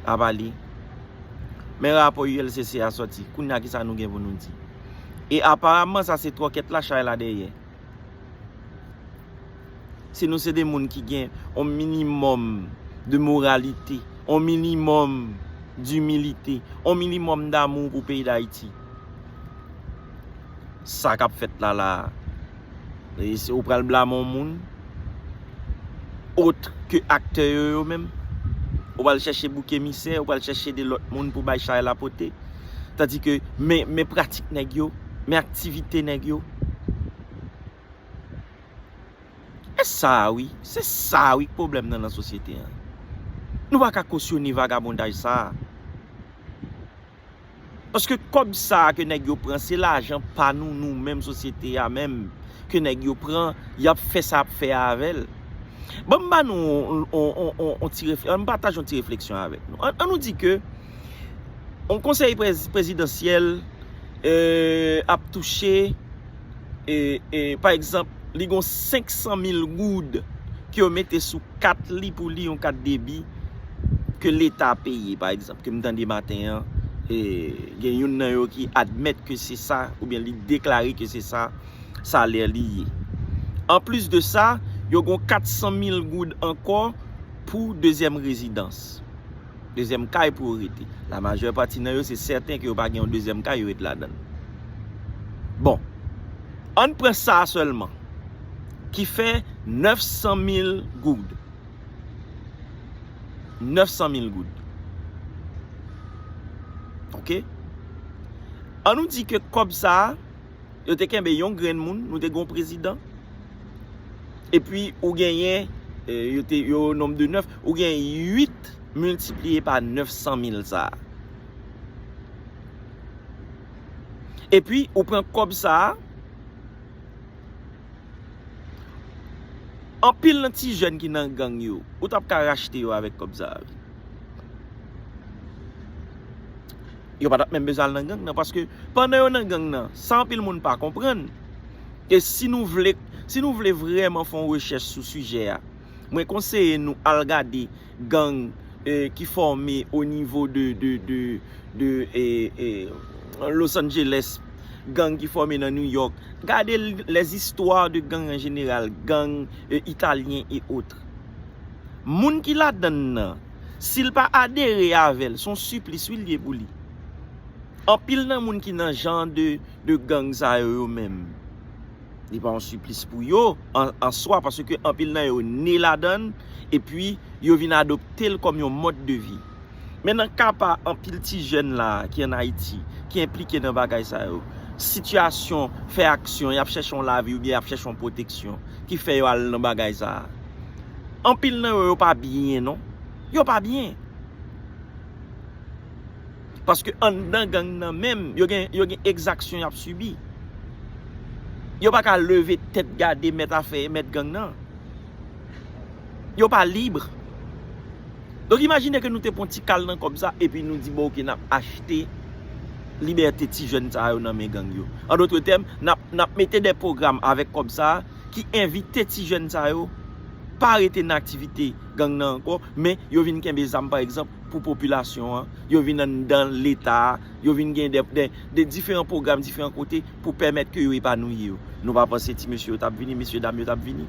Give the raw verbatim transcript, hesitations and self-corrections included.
a pale. Men rapò U L C C a sòti. Kounye a, kisa nou gen pou nou di? E aparaman, sa se twòkèt la, chay la dèyè. Si nou se de moun ki gen yon minimòm de moralite, yon minimòm dimilite, yon minimòm damou pou peyi Dayiti, sa k ap fèt la la a, e se ou pral blame yon moun, ot ke aktè yo yo menm, ou pral chèche bouk emisè, ou pral chèche de lòt moun pou bay chay la pote. Tandike, men, men pratik nèg yo, men aktivite nèg yo. E sa a wi, se sa a wi k pwoblèm nan nan sosyete an. Nou pa ka kosyone vagabondaj sa a. Paske kòb sa a ke nèg yo pran, se lajan pa nou, nou menm sosyete a menm, ke nèg yo pran, y ap fè sa y ap fè avè l. Ban m ba nou on, on, on, on, on ti refle-, an, m pataje yon ti refleksyon avèk nou. An, an nou di ke yon konsèy prez-, prezidansyèl, e, ap touche, e, e, pa egzanp, li gon senk san mil goud ke yo mete sou kat li pou li, yon kat debi ke Leta peye, pa egzanp, ke m tande maten an, e, gen youn nan yo ki admèt ke se sa, oubyen li deklare ke se sa salè li ye. Anplis de sa, yo gon kat san mil goud ankò pou dezyèm rezidans. Dezyèm kay pou yo rete. La majè pati nan yo, se sèten ke yo pa gen yon dezyèm kay, yo ret ladan l. Bon, ann pran sa a sèlman, ki fè nèf san mil goud. Nèf san mil goud. Oke? An nou di ke kòb sa a, yo te kenbe yon grenn moun, nou te gen yon prezidan. Epi ou genyen, e, yo te, yo nonb de nèf, ou gen uit miltipliye pa nèf san mil sa a. Epi ou pran kòb sa a, anpil nan ti jèn ki nan gang yo, ou t ap ka rachte yo avèk kòb sa a. Yo pa t ap menm bezwen al nan gang nan, paske pandan yo nan gang nan, sa anpil moun pa konprann, e si nou vle, si nou vle vrèman fè yon rechèch sou sijè a, mwen konseye nou al gade gang, e, ki fòme o nivo de, de, de, de, e, e, Los Angeles, gang ki fòme nan New York. Gade l-, les histoires de gang en général, gang, e, italyen e ot. Moun ki ladann nan, si l pa adere avè l, se yon siplis wi l ye pou li. Anpil nan moun ki nan jan de, de gang sa yo, yo menm, li pa yon siplis pou yo an, an swa, paske anpil nan yo ne ladann, epi yo vin adopte l kòm yon mòd de vi. Men nan ka pa anpil ti jèn la ki ann Ayiti, ki enplike nan bagay sa yo, sitiyasyon fè aksyon, y ap chèche yon lavi oubyen y ap chèche yon pwoteksyon ki fè yo al nan bagay sa a. Anpil nan yo, yo pa byen, non. Yo pa byen. Paske anndan gang nan menm, yo gen, yo gen egzaksyon y ap sibi. Yo pa ka leve tèt gade mèt afè, mèt gang nan. Yo pa lib. Donk, imajine ke nou te pran ti kal nan kòb sa, epi nou di, bon, oke, n ap achte libète ti jèn sa yo nan men gang yo. An dòt tèm, n ap, n ap mete de pwogram avèk kòb sa ki envite ti jèn sa yo pa rete nan aktivite gang nan ankò, men yo vin kenbe zam, pa egzanp, pou popilasyon an, yo vin anndan Leta a, yo vin gen de, de, de diferan pwogram, diferan kote pou pèmèt ke yo epanouyi yo. Nou pa panse ti mesye yo t ap vini, mesye dam yo t ap vini?